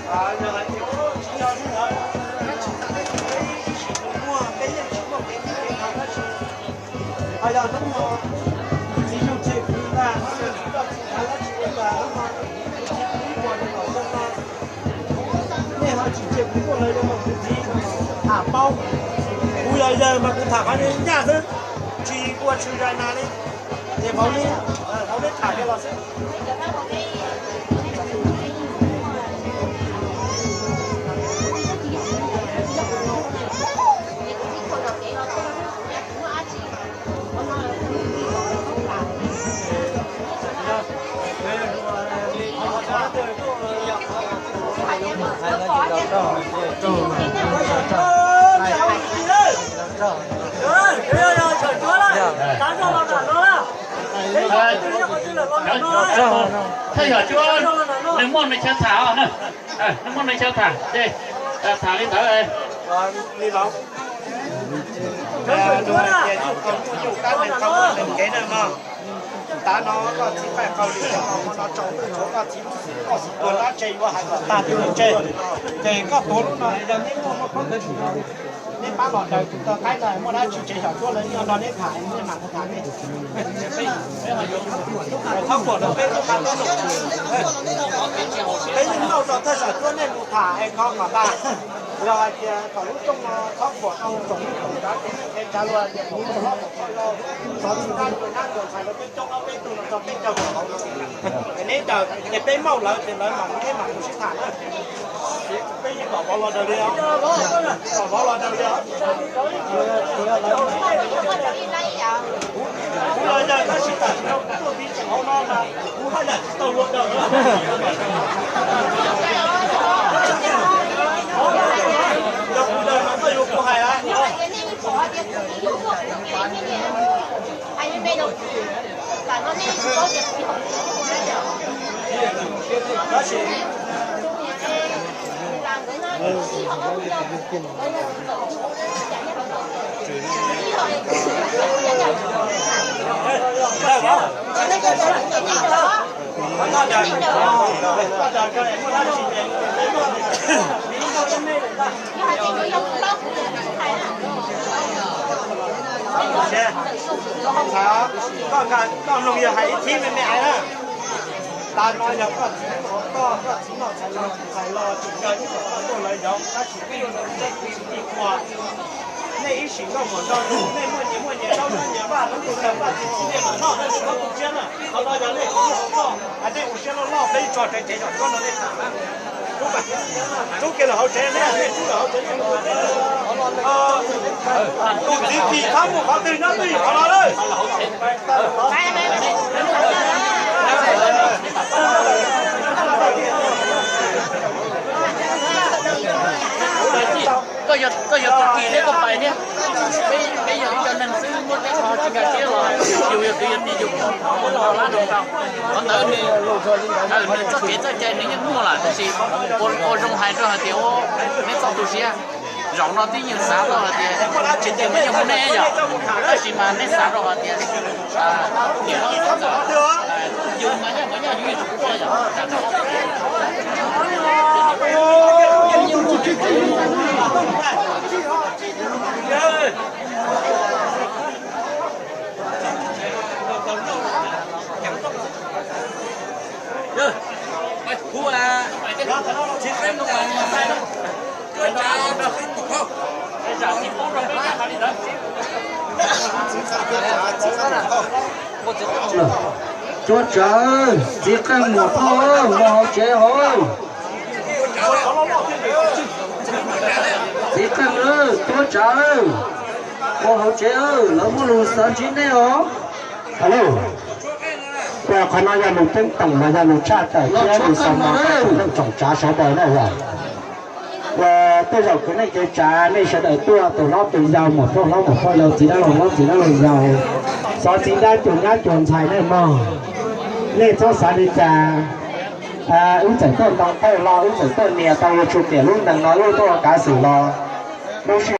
Yog hais tias tsis yog li ntawd, peb ib sim mus muag peb yeej tsis muaj kev tiv kev nrho dab tsi. Ho yog hnub no txiv yug tseg kwv ntag, txiv koj txiv khav dab tsi ua cas hnub no kuv txiv kuv ib puas nees nkaum xyoo no nej ho tsis tseg kuv tuaj los yog kuv txiv tham paub. Kuv yog yawg mas kuv tham qhov nyaj xwb, tsis ua tshwm zais nas li. Ces vauv neb, vauv neb tham kiag los xwb. Thaj yom cuab, nws muaj nws chaw tham, nws muaj nws chaw tham, ces tham li ntawd. Li los, yog tias yus qhov muaj yus kab neeg qhov muaj nws kev na mog. Tav no koj txiv qaij qau li no, hmo no tsaus ntuj tshuav koj txiv, koj txiv tuag dab tse yuav hais kom tag twg los tseg. Ces koj tuav lub no yog neb muaj muaj khaub ncaws, neb pab los daws tus tau qaib no, muaj dab tsi tsev xyom cuab lawv nyob nrog neb tham, neb mam tham nej. Txhob pom rau peb lub qab tub lug, peb yeej noj rau thaj xyom cuab nej mus tham es kho kom tag. Yog hais tias thaum lub rooj no txhob pom tau tsoom lub tsoom tsav, tsoom neeg qhia tsav luag tias thaum lub rooj no txog txiv nab txiv nyab txiv ntxhais lawv coob coob ob peb tug no txog peb caug hauv no, es neb daws ces peb maum lawv ces lawv mam neb mam mus sib tham na. Peb yeej kom vauv los daws li os, kom vauv los daws li os. Kuv los daws tab sis tam sim no kuv tuaj tiv tseem hauv no mas kuv haj yam tsis tau luag daws. Yog kuv daws mas koj yuav kuv hais a. Tab sis Koj mloog yog hais ib thib me me na. Tav no yog koj txiv, koj koj txiv noj txhais los txhais los tsis nco ib txwm koj tuaj lawv yov tab sis peb yuav tau teb kuv txiv tij kuag. Nej ib sim nkauj muam nraug nus, nej muaj nyias muaj nyias zaub nyias vaj, lub tug tawg vaj txi txiv nej mam noj, nej tsis txhob tu siab na. Qhov no yog nej qhov muag hauv toj, hais nej ua siab loj loj, peb tso tsev tsev zom cuab no nej tham na. Rub kiag lawm hauv tsev, nej rub lawm hauv tsev. Tus txiv kis txhob mus qhov twg nyob twj ywm qhov no lawm. Koj yog tus kis thiab koj pais thiab. Peb yog ib co neeg xwb muab teb qho tsis nkag siab los yus yog kwv yog tij yus muab los lab rau tau. Qhov ntawd nws, nws txoj kev txoj cai nws yeej muaj lawm tab sis ua zoo hais rau hais tias neb txhob tu siab. Zaum no twb yeej xav tau hais tias tsis tias mas yeej hu neb yom, tab sis mas neb xav rau hais tias yus mas yog mas yog yus tsis tu siab yom. Tuab tsawv, txiv qeej muam phauj, mus hauv tsev hauv. Txiv qeej, tuab tsawv, mus hauv tsev, lawv muaj lus xav ntsib nej os. Alo, qhov no yog lus teeb toom los yog lus tshaj tawm thiab lus xav no rau tus neej tsoom tsav sawv daws na yom. Uas tej zaum kwv neej kev tsav nej sawv daws tuaj tus hlob tus yau, muam phauj hlob muam phauj yau, txiv dab laug hlob txiv dab laug yau, xov txiv dab cuag nyab cuag ntxhais nej mog. Nej txhob xav li cas, wb txawm tuaj ntoo tawj los wb txawm tuaj nias tau yuav tsum tiam lub nees no wb tuaj ua kav xwm los lub sij